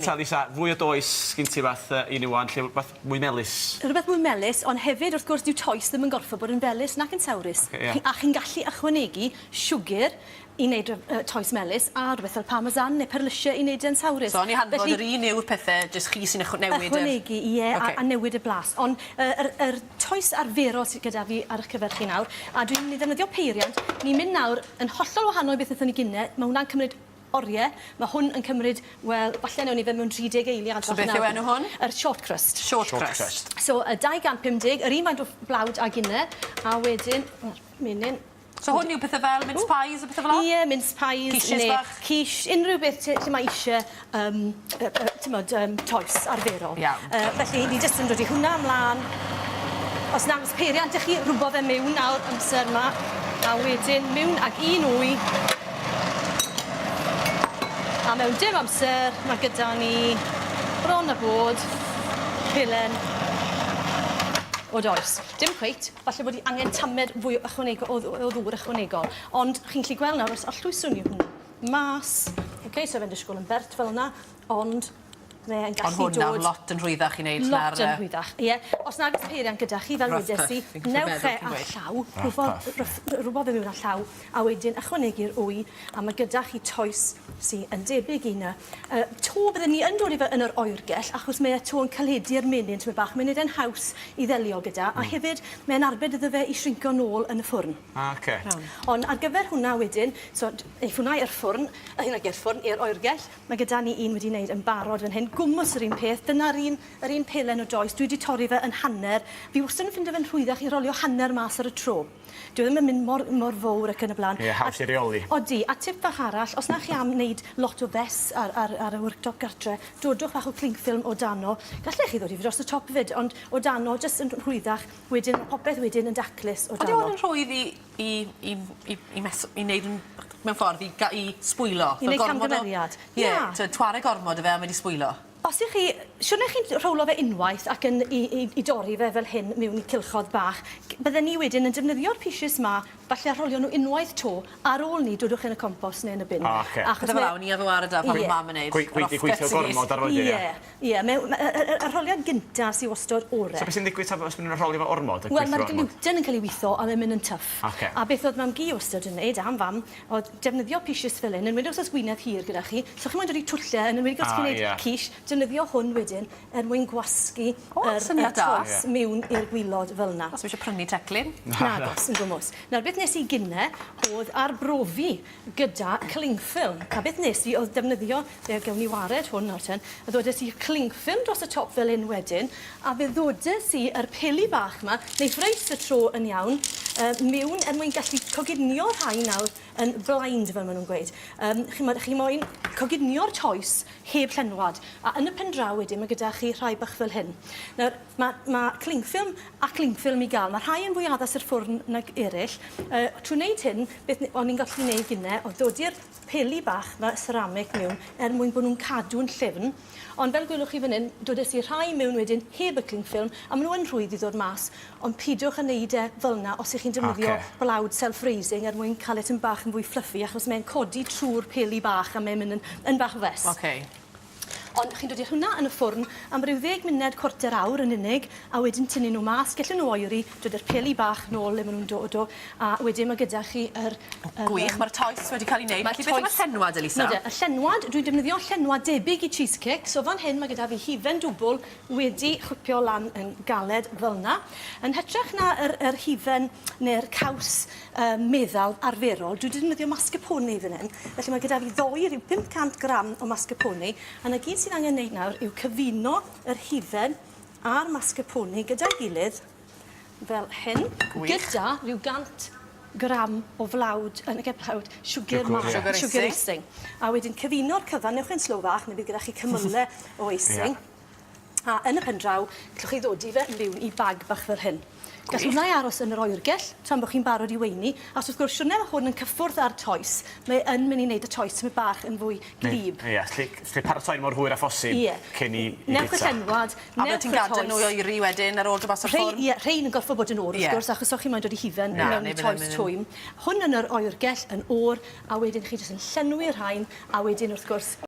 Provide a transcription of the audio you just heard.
Ta Lisa, fwy o does sgin ti fath yy i ni ŵan lle wbath mwy melys? Rhywbeth mwy melys, ond hefyd wrth gwrs dyw toes ddim yn gorffod bod yn felys nac yn sawrus. Ocê ie. A chi'n gallu ychwanegu siwgr i neud yy yy toes melys a rhywbeth fel parmesan ne' perlysie i neud e'n sawrus. So yn 'i hanfod Felly... yr un yw'r pethe jyst chi sy'n ychw- newid yr... Ychwanegu ie a Ocê. a newid y blas. On' yy yr yr toes arferol sy gyda fi ar 'ych cyfer chi nawr a dwi'n myn' i ddefnyddio peiriant. Ni'n mynd nawr yn hollol wahanol i beth nethon ni gynne. Ma' wnna'n cymryd orie. Ma' hwn yn cymryd, wel, falle newn ni fe mewn 30 eiliad. So beth yw enw hwn? Yr short crust. Short crust. So yy 250, yr un faint o blawd ag inne, a wedyn, ma'r menyn. So hwn yw pethe fel mince pies a pethe fel 'a? Ie, mince pies Quiches ne' bach. quiche, unrhyw beth ti lle mae isie yym yy yy t'mod yym toes arferol. Iawn. Yy felly ni jyst yn dod i hwnna mlan. Os nag o's peiriant 'dych chi, rwbo fe miwn nawr amser 'ma, a wedyn miwn ag un wy. A mewn dim amser ma' gyda ni bron a bod pelen o does. Dim cweit, falle bod 'i angen tamed fwy o ychwanegol o dd- o ddŵr ychwanegol, ond chi'n gallu gweld nawr os arllwyswn ni hwnna mas, oce, so fe'n disgwl yn bert fel 'na, ond mae e'n gallu Ond hwn nawr dod... lot yn rhwyddach i neud na'r... Lot yn rhwyddach, ie. Os nag o's peiriant gyda chi, fel wedes i, newch e â llaw, rwbo rwbo fe miwn â llaw, a wedyn ychwanegu'r wy, a ma' gyda chi toes sy yn debyg i 'na. Yy 'to bydden ni yn dod i fe yn yr oergell, achos mae e 'to yn caledu'r menyn tymed bach, mae'n neud e'n haws i ddelio gyda, a hefyd mae'n arbed iddo fe i shrinco nôl yn y ffwrn. Ah, oce. Iawn. Ond ar gyfer hwnna wedyn, so eiff hwnna i'r ffwrn, yy nag i'r ffwrn, i'r oergell, Mae gyda ni un wedi wneud yn barod fan hyn. Gwmws yr un peth. Dyna'r un, yr un pelen o does. Dwi wedi torri fe yn hanner. Fi wastad yn ffindo fe'n rhwyddach i rolio hanner mas ar y tro. Dyw e ddim yn mynd mor, mor fowr ac yn y blaen. Ie, haws i reoli. Odi. A tip fach arall, os na chi am wneud lot o fess ar, ar, ar y worktop gartre, dodwch bach o cling film o dano. Gallech chi ddod i fe dros y top 'fyd, ond o dano, jyst yn rhwyddach. Wedyn, ma' popeth wedyn yn daclus o Ydy dano. hwn yn rhwydd i i i i i mes- i neud yn mewn ffordd i ga- i sbwylo. I neud camgymeriad. Ie. T'od tware gormod o fe a mae 'di sbwylo. Os 'ych chi siwrne chi'n rhowlo fe unwaith ac yn i i i dorri fe fel hyn miwn i cylchodd bach bydden ni wedyn yn defnyddio'r pishys 'ma falle a rholio nhw unwaith 'to ar ôl 'ny dodwch yn y compost ne' yn y bin. O oce. Achos Pethe fel 'a o'n i efo ar y da pan o'dd mam yn neud. Gwe- gweithio gweithio gormod ar wedyn ie? Ie. Ie, mae ma' y y y rholiad gynta sy wastod ore. So be' sy'n ddigwydd ta os ma' nw'n rholio fo ormod Wel ma'r gluten yn ca'l 'i witho a mae'n myn' yn tyff. Oce. A beth o'dd mam-gu wastod yn neud, a'm fam, o'dd defnyddio pishys fel 'yn, enwedig os o's gwinedd hir gyda chi, so chi moyn dod i twlle yn enwedig os chi'n neud quiche, defnyddio hwn wedyn er mwyn gwasgu yr y toes miwn i'r gwilod fel 'na. Os ma' isie prynu teclyn. Nagos, yn gwmws. Nawr beth nes i gynne o'dd arbrofi gyda cling film. A beth nes i o'dd defnyddio, fe gewn ni wared hwn nawr ten, a ddodes i cling film dros y top fel 'yn wedyn, a fe ddodes i yr peli bach 'ma, neith reit y tro yn iawn, yy miwn er mwyn gallu coginio rhai nawr yn blind fel ma' nw'n gweud. Yym ch'mod chi moyn coginio'r toes heb llenwad, a yn y pen draw wedyn ma' gyda chi rhai bach fel hyn. Nawr Ma' ma' cling film a cling film i ga'l. Ma' rhai yn fwy addas i'r ffwrn nag eryll. Yy trw neud hyn beth ne- o'n i'n gallu neud gynne o'dd dodi'r peli bach 'ma ceramic miwn er mwyn bo' nw'n cadw'n llyfn. Ond fel gwelwch chi fan 'yn dodes i rhai miwn wedyn heb y cling film a ma' nw yn rhwydd i ddod mas ond pidwch â neud e fel 'na os 'ych chi'n defnyddio Oce. blawd self-raising er mwyn ca'l e tym bach yn fwy fluffy achos mae'n codi trw'r peli bach a mae'n myn' yn yn bach o fess. Oce. Ond chi'n dod i hwnna yn y ffwrn am ryw ddeg muned, cwarter awr yn unig, a wedyn tynnu nhw mas, gellen nhw oeri, dod â'r peli bach nôl le ma' nhw'n dod o, a wedyn ma' gyda chi yr... yr Gwych, ma'r toes wedi cael ei wneud. Ma'r Felly beth am y llenwad, Elisa? Nawr de, y llenwad, dwi'n defnyddio llenwad debyg i cheesecake, so fan hyn ma' gyda fi hufen dwbwl wedi chwipio lan yn galed fel 'na. Yn hytrach na yr yr hufen neu'r caws yy meddal arferol, dwi 'di defnyddio mascarpone fan 'yn. Felly ma' gyda fi ddou ryw 500 gram o mascarpone, a 'na gyd sydd angen neud nawr yw cyfuno yr hufen a'r mascarpone gyda'i gilydd fel hyn. Gwych. Gyda rhyw 100 gram o flawd, yy nage blawd, siwgr mân. Siwgr icing. Siwgr icing. A wedyn cyfuno'r cyfan, newch e'n slow fach neu bydd gyda chi cymyle o icing. Ie. A yn y pen draw, gallwch chi ddodi fe miwn i bag bach fel hyn. Gall hwnna aros yn yr oergell tan bo' chi'n barod i weini, achos wrth gwrs siwrne ma' hwn yn cyffwrdd â'r toes, mae e yn myn' i neud y toes tymed bach yn fwy gwlyb. Ie, 'llu 'llu paratoi mor hwyr â phosib. Ie. Cyn i i Newch y bita. llenwad, A newch byddet ti'n y gadel toes. nhw i oeri wedyn ar ôl dod mas o'r Rhei ffwrn? ie, rhein yn gorffod bod yn o'r wrth gwrs achos o'ch chi moyn dod i hufen mewn i toes twym. Hwn yn yr oergell yn o'r a wedyn chi jyst yn llenwi'r rhain a wedyn wrth gwrs